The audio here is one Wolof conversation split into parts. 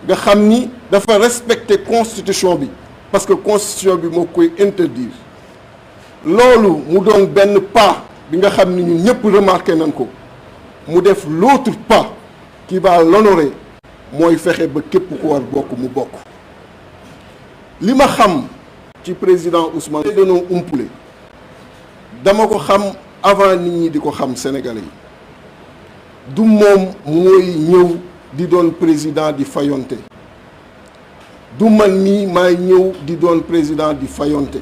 nga xam ni dafa respecter constitution bi parce que constitution bi moo koy interdire loolu mu doon benn pas bi nga xam ni ñun ñëpp remarqué nañ ko mu def l'autre pas qui va l'honorer mooy fexe ba képp ku war bokk mu bokk li ma xam ci président Ousmane dañoo umpule dama ko xam avant nit ñi di ko xam Sénégalais yi du moom mooy ñëw di doon président di fayonte du man mii maay ñëw di doon président di fayonte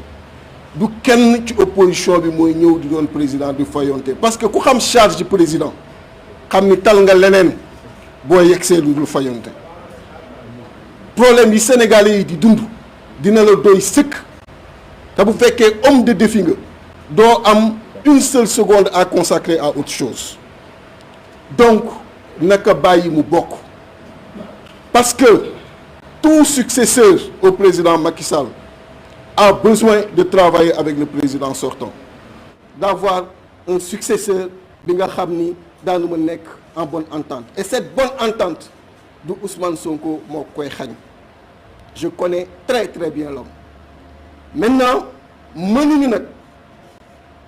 du kenn ci opposition bi mooy ñëw di doon président di fayonte parce que ku xam charge président xam ni tal nga leneen boo yegsee lu dul fayonte problème yi Sénégalais yi di dund dina la doy sëkk te bu fekkee homme de défi nga doo am une seule seconde à consacrer à autre chose donc naka bàyyi mu bokk parce que tout successeur au président Macky Sall a besoin de travailler avec le président sortant d'avoir un successeur bi nga xam ni daanu ma nekk en bonne entente et cette bonne entente du Ousmane Sonko moo koy xañ je connais très très bien l'homme maintenant mënuñu nag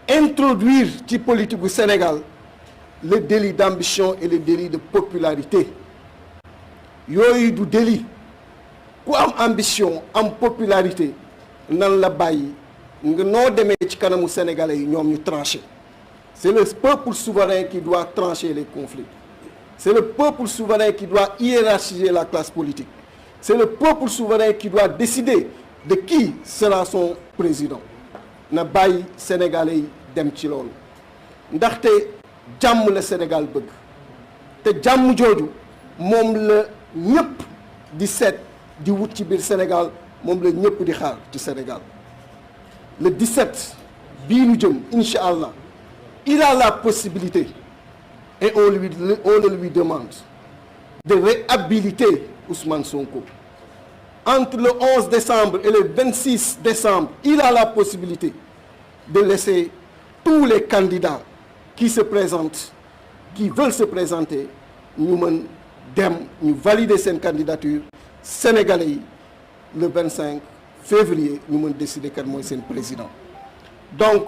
introduire ci politique bu Sénégal le délit d'ambition et le délit de popularité yooyu du délit ku am ambition am popularité nan la bàyyi nga noo demee ci kanamu sénégalais yi ñoom ñu tranché c'est le peuple souverain qui doit trancher les conflits c'est le peuple souverain qui doit hiérarchiser la classe politique c'est le peuple souverain qui doit décider de qui sera son président na bàyyi sénégalais yi dem ci loolu ndaxte jàmm la Sénégal bëgg te jàmm jooju moom la ñëpp di seet di wut ci biir Sénégal moom la ñëpp di xaar ci Sénégal le 17 bii ñu jëm incha allah il a la possibilité et on le lui demande de réhabiliter Ousmane Sonko entre le 11 décembre et le 26 décembre il a la possibilité de laisser tous les candidats qui se présentent qui veulent se présenter ñu mën dem ñu valider seen candidature sénégalais yi le 25 février ñu mën décider kan mooy seen président donc